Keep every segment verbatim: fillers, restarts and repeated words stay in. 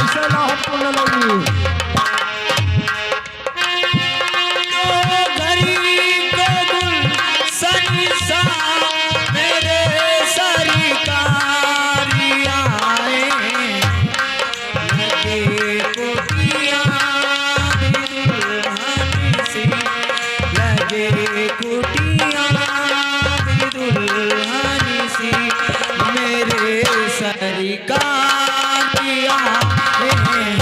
चला हम पुनः लगी। तो गरीब गुलशन सा मेरे सरकारी आए, लगे कुटिया भी दुल्हन सी, लगे कुटिया भी दुल्हन सी, मेरे सरकार आए हैं।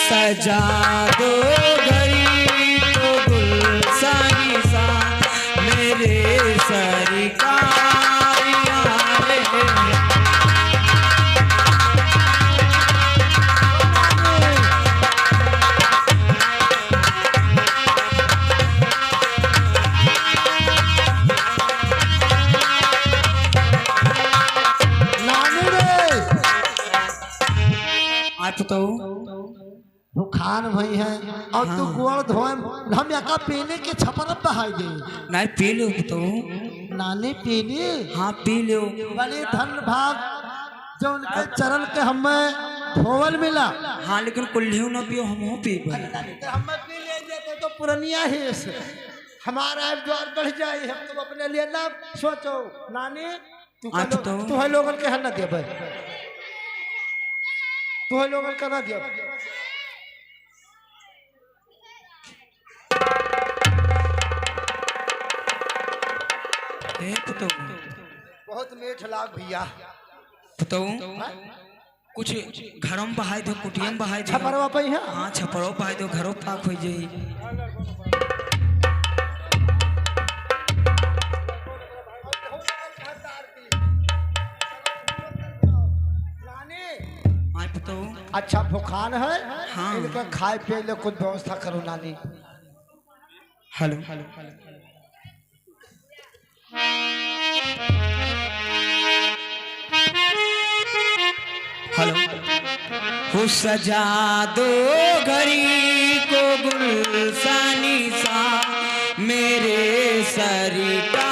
सजा दो गरीब को गुलशन सा, मेरे सरकार आए हैं। नानी रे। आप तो भुखान भई है और तू हाँ। गोड़ धोए, हम एका पीने के छपरत बहाई दे। नहीं पी लो तो। नानी पीने? हाँ पी लो। बड़े धन भाग जो उनके चरण के हमें धोवल मिला। हाँ लेकिन कुल्हियों न पियो, हम हो पी भाई। तो हमें पी ले जाते तो पुरनिया है इसे। हमारा अब द्वार बढ़ जाए, हम तो अपने लिए ना सोचो। नानी तू आज कहलो, तो तू है लोगन के हल ना दिया भाई, तू है लोगन का ना दिया। ए पुतऊ। बहुत मीठ लाग भैया। पुतऊ। हाँ? कुछ घरों बहाई दो, कुटिया में बहाई दो। छपरवा पे है? हाँ, छपरवा बहाई दो, घरों पाक हो जाई। नानी। हाँ, तो अच्छा भुखान है? हाँ। इनका खाए पिए ले कुछ व्यवस्था करो नानी। हेलो। हेलो। हो सजा दो घड़ी को गुलशन सा, मेरे सरकार।